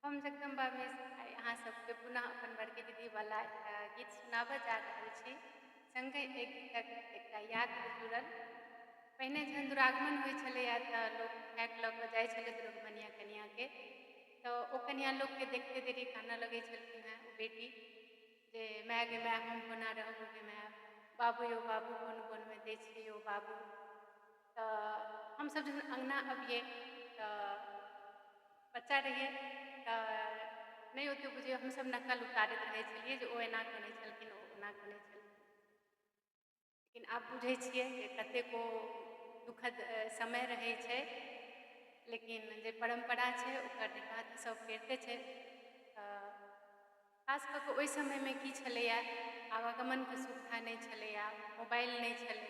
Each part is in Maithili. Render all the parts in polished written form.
हम जगदम्बा मिश्र आइ अहाँ सबके पुनः अपन बड़की दीदीवला एकटा गीत सुनाबऽ जा रहल छी। सङ्गहि एहि गीतक एकटा याद जुड़ल। पहिने जहन दुरागमन होइ छलैए तऽ लोक ठेक लऽ कऽ जाइ छलै दुरागमनिया कनिआँके, तऽ ओ कनिआँ लोकके देखिते देरी कानऽ लगै छलखिन हेँ ओ बेटी जे माय गे माय, हम कोना रहबौ गे माय, बाबू यौ बाबू, कोन बोनमे दै छियै यौ बाबू। तऽ हमसब जहन अङ्गना अबियै तऽ बच्चा रहियै तऽ नहि ओते बुझियै, हमसब नकल उतारैत रहै छलियै जे ओ एना कनै छलखिन, ओ ओना कनै छलखिन। लेकिन आब बुझै छियै जे कतेक ओ दुखद समय रहै छै, लेकिन जे परम्परा छै ओकर निर्वाह तऽ सब करिते छै। तऽ खास कऽ कऽ ओहि समयमे की छलैए, आवागमनके सुविधा नहि छलैए, मोबाइल नहि छलै।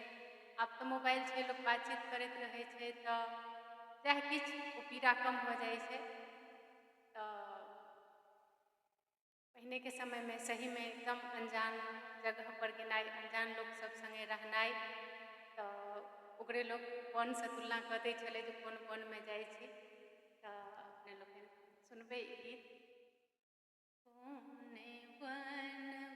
आब तऽ मोबाइल छै, लोक बातचीत करैत रहै छै, तऽ सएह किछु ओ पीड़ा कम भऽ जाइ छै। तऽ पहिनेके समयमे सहीमे एकदम अनजान जगहपर गेनाइ, अनजान लोक सब सङ्गे रहनाइ, तऽ ओकरे लोक वनसँ तुलना कऽ दै छलै जे कोन वनमे जाइ छी। तऽ अपने लोकनि सुनबै ई गीत। कोन वन